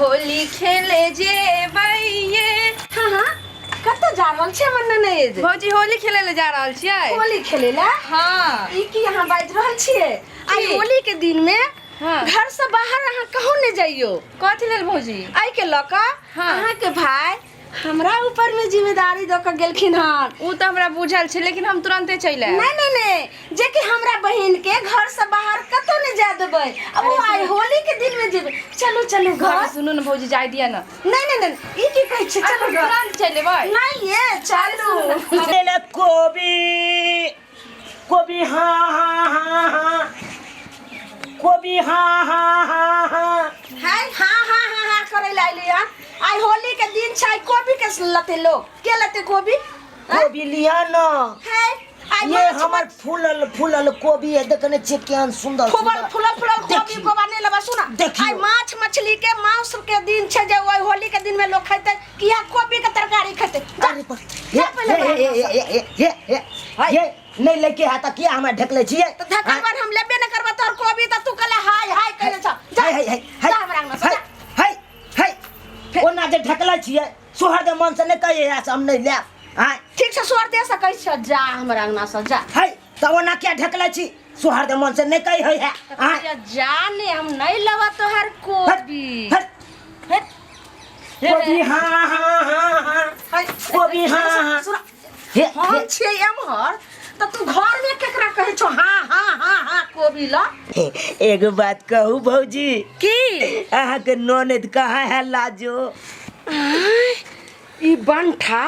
होली खेले जेबै ये। हाँ हाँ, कतऽ जा रहल छी हमर ननैद? भौजी, होली खेले ले जा रहल छियै। होली खेले ला? हाँ। ई की अहाँ बाजि रहल छियै? आइ की? होली के दिन में हाँ। घर से बाहर अहाँ कहूँ नहि जइयो। कथी लेल भौजी? एहि के लऽ कऽ हाँ। अहाँ के भाई हमरा ऊपर में जिम्मेदारी दऽ कऽ गेलखिन हन। उ तऽ हमरा बुझल छै, लेकिन हम तुरंते चलि आयब। नहीं नहीं नहीं, जे कि हमरा बहिन के घर से बाहर कतौ नहीं जाय देबै। अब वो आइ होली के दिन में जेबै। चलू चलू घर घर। सुनू ने भौजी, जाय दिअ ने। नहीं नहीं नहीं, ई की कहै छी? चलू घर। तुरंत चलि एबै। नहीं ये चलू। ले कोबी कोबी, हाँ हाँ हाँ हाँ, कोबी, हाँ हाँ हाँ हाँ। हाय, हाँ हाँ हाँ हाँ करे लाइली हन। आइ होली के दिन छै, कोबी के लते लोग के लते कोबी? हैं? कोबी लिया न। है आइ ये माछ हमर फूलल फूलल कोबी है, देखने छियै केहन सुंदर फूलल सुंदर। फूलल फूलल कोबी। देखियौ। कोबा नहीं लेबा, सुना। देखियौ। आइ माछ मछली के मांस के दिन छै, जे ओहि होली के दिन में लोग खेतै कि या कोबी के तरकारी खेतै? जा, अरे पर जा पहिले हे बाहर हे से। हे हे हे हे हे, नहीं लेके है त किया हमरा ढकले छियै? तऽ ढकलबन, हम लेबे न करबा तोहर कोबी, तऽ तू कहले हाय हाय कहले छ। जा हाय हाय हाय हाय। जा हमरा अंगना से, हाय जा। हाय हाय, ओना जे ढकले छियै, सोहर दे मन से नहीं कहिए से हम नहीं लेब। हाय। ठीक छै, सोहर दे सकै छ, जा हमरा अंगना से जा। हाय, तऽ ओना किया ढकले छी? सोहर दे मन से नहीं कही है। हाय। जा, जा ने, हम नहीं लेबा तोहर कोबी। हट। हट। कोबी, हाँ हाँ हाँ हाँ। हाय। कोबी, हाँ हाँ। सुन, हे हम हे। छियै एम्हर तऽ तू घर में केकरा कहै छौ हाँ हाँ हाँ हाँ कोबी ल? एगो बात कहू भौजी? की? अहाँके ननद कहाँ है लाजो? आँय, ई बंठा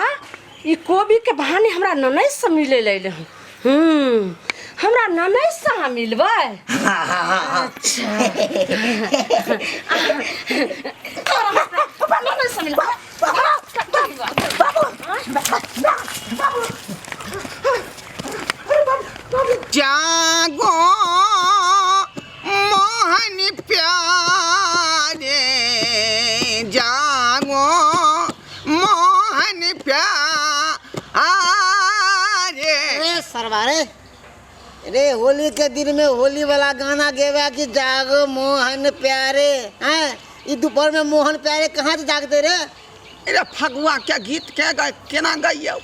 ई कोबी के बहाने हमरा ननैद से मिले ले अइले हन। हमरा ननैद से अहाँ मिलबै? हाँ हाँ हाँ हाँ। अच्छा, हमरा ननैद से मिलबै? जागो मोहन प्यारे, जागो मोहन प्यारे। अरे सरवा रे, रे होली के दिन में होली वाला गाना गेबा कि जागो मोहन प्यारे? हैं, ई दोपहर में मोहन प्यारे कहाँ से जागते रे? अरे फगुआ के गीत के गाय केना गैयौ?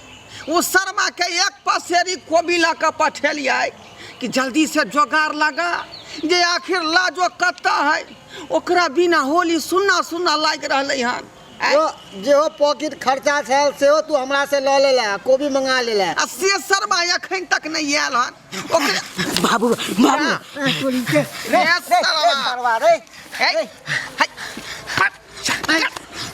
ओ शर्मा के एक पसेरी कोबी लऽ कऽ पठेलियै कि जल्दी से जोगाड़ लगा, जे आखिर लाजो कतऽ है? ओकरा बिना होली सुन्ना सुन्ना लागि रहलै हन। ओ जेहो पॉकेट खर्चा छल सेहो तू हमरा से लऽ लेला, कोबी मंगा लेला। आ से शर्मा एखन तक नहि आयल हन, ओकरे बाबू बाबू। रे सरवा। सरवा रे। हे, हे, हट,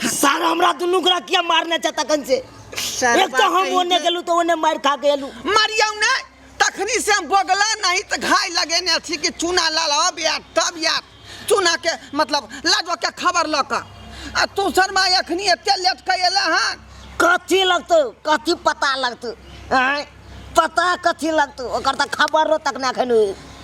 सारा हमरा दुनू गोरा किया मारने छै तखन से? एक तो हम ओने गेलू तो ओने मार खा के एलू। मारियौ ने, तखनी से हम बगला नहीं तऽ घाय लगेने छी कि चूना लाल अब यार तब यार चूना के मतलब लाजो के खबर लऽ कऽ, आ तू शर्मा एखनी एते लेट के एला हन। कथी लगतौ? कथी पता लगतौ? आँय, पता कथी लगतौ? ओकर तऽ खबरो तक नहि एखन,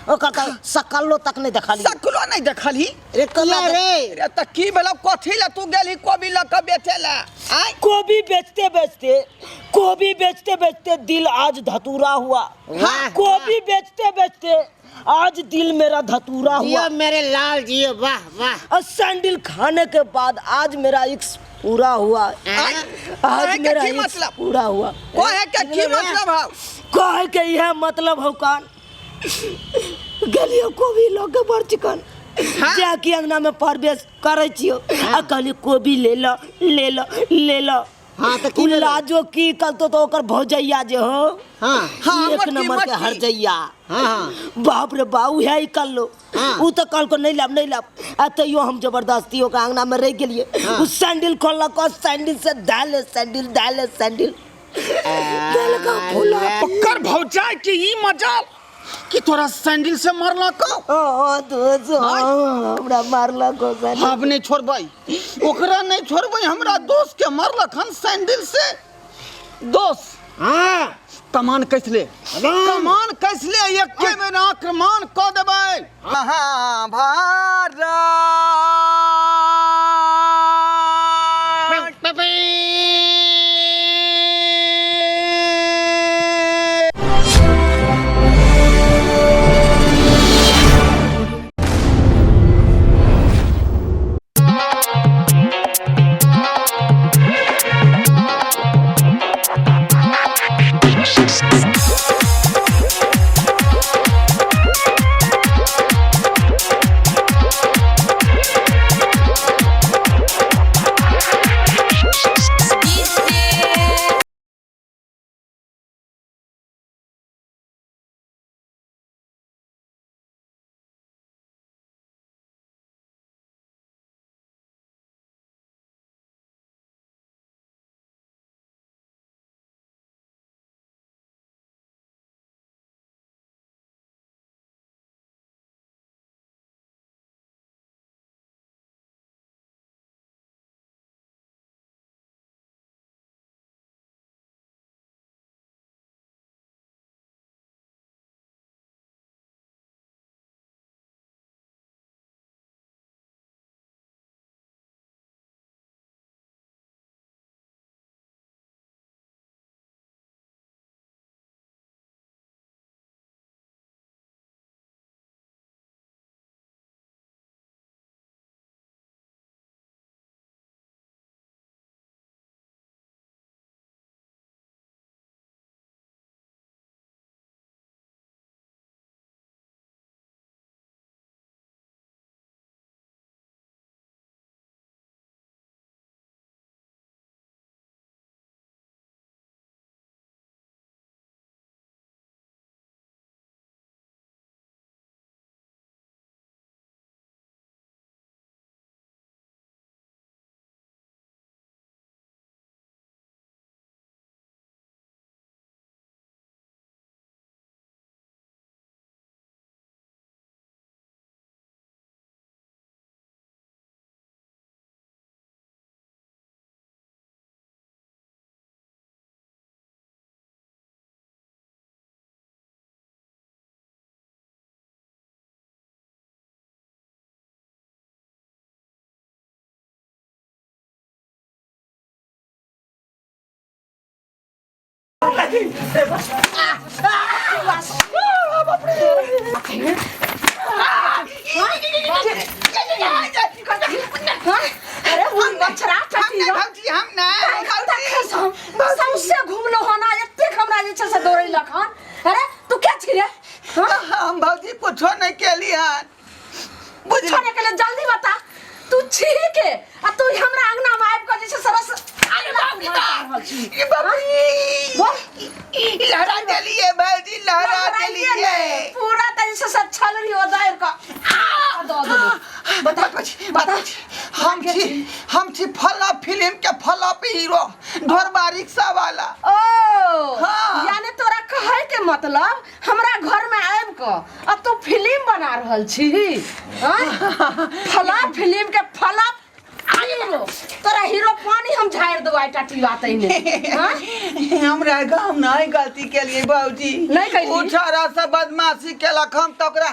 ओकर तऽ शकलो तक नहि देखलियै। शकलो नहि देखलही? रे कला रे। रे तऽ की भेलौ? कथी लए तू गेलही कोबी लऽ कऽ बेचै लए? आँय? कोबी बेचते बेचते, कोबी बेचते बेचते दिल आज धतूरा हुआ। वाह। कोबी बेचते बेचते आज दिल मेरा धतूरा हुआ। जियो मेरे लाल जियो, वाह वाह। और सैंडल खाने के बाद आज मेरा इक्स पूरा हुआ। आँय? आज कहे के मेरा की इक्स मतलब? पूरा हुआ। कहे के की मतलब हौ? कहे के यह मतलब हौ, कान गेलियो कोबी लऽ के बड़ चिकन। हाँ। जाके अंगना में प्रवेश करै छियो आ कहलियो कोबी ले ल, ले ल, ले ल। हाँ, तऽ की उ भेलै? लाजो की कलतो तो ओकर भौजैया जे हो। हाँ। हाँ, एक मोटकी, नंबर के मोटकी। हरजैया। हाँ, हाँ। बाप रे बा, उहे ही कल हाँ। उ तो कहलको नहीं लाब, नहीं लाब, आ तैयो हम जबरदस्ती ओकरा अंगना में रह गेलिए। हाँ। उ सैंडल खोलक, सैंडल से डाले सैंडल, डाले सैंडल, देलका फूला। ओकर भौजाई के ई मजाल कि तोरा सैंडल से मारलक? ओ दोस्त, हमरा मारलक ओ सैंडल। आब नहीं छोड़बै ओकरा, नहीं छोड़बै। हमरा दोस्त के मारलक हन सैंडल से दोस्त। हाँ। कमान कसले, कमान कसले, एके बेर आक्रमण कऽ देबै। महाभारत। अरे वो बछड़ा हम नहि भौजी हम नहि भौजी सौंसे घुमलो हन आ एतेक हमरा जे छै से दौड़ेलक हन अरे तू के छी रे हाँ? हम भौजी कुछो नहि केलियन कुछो नहि केले जल्दी बता तू छी के आ तू हमरा अंगना में आबि के जे छै सरस अरे बाप रे बाप ई बाप रे बोल ई लहरा देलिए भौजी लहरा लहराइए देलिए ने। पूरा त जे छै से छलरी ओ दाइर के आ दऽ देबो बता बता हम छी फला फिल्म के फला हीरो ढोरबा रिक्शा वाला ओ हाँ। यानी तोरा कहै के मतलब हमरा घर में आबि कऽ आ तू फिल्म बना रहल छी आँय? फला फिल्म के फला हीरो तोरा हीरो पानी हम झाड़ि देबो आइ टाटी बात ने आँय? हमरा गाम नहीं गलती केलिए बाबूजी नहि केलियै? ओ छोरा सब बदमाशी केलक हम तऽ ओकरा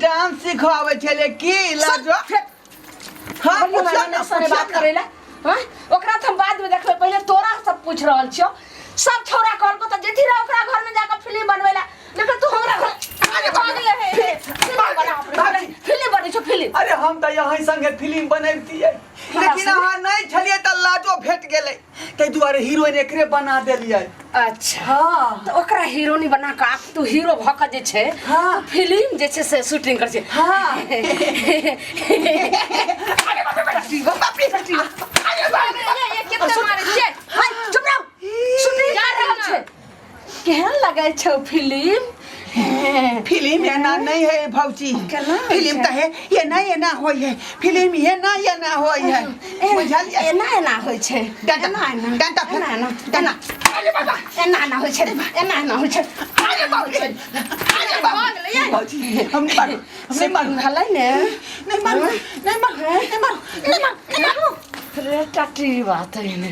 डांस सिखवाबै छलियै की लाजो फेर हाँ बढ़िया पूछियौ वाला ने, सरे पूछियौ बात ने। करै ला हाँ ओकरा तऽ हम बाद में देखबै पहिले तोरा सब पूछ रहल छियौ सब छौड़ा कहलको तऽ जेती रह ओकरा घर में जाकर फिल्म बनबै ला लेकिन तू हमरा घर अरे बाप रे। फिल्म बना फिल्म बनै छौ फिल्म अरे हम तऽ यहाँ संगे फिल्म बनैबतियै लेकिन संगे? अहाँ नहि छलियै तऽ लाजो भेट गेलै ताहि दुआरे हीरोइन एकरे बना देलियै अच्छा हाँ तऽ ओकरा हीरोनी बना कऽ आब तू हीरो भऽ कऽ जे छै हाँ। फिल्म जे छै से शूटिंग करै छै हाँ। अरे बाप रे, बाप रे, अरे बाप रे। ये कितना मारे छियै हाय चुप रहो शूटिंग जा कर रहल रहल छै केहन लगै छौ फिल्म फिल्म एना नहीं है भौजी केना होइ फिल्म छै? तऽ है एना एना होइ है फिल्म एना एना होइ है बुझलियै एना एना होइ छै डंटा, एना एना डंटा फेर, एना एना डंटा। अरे बाबा एना एना होइ छै एना एना होइ छै अरे बाप रे अरे बाप भऽ गेलै यै। भौजी हम नहीं मारू हम नहीं मारू भेलै ने नहीं मारू नहीं मारू नहीं मारू नहीं मारू नहीं मारू रे टाटी बात है ने।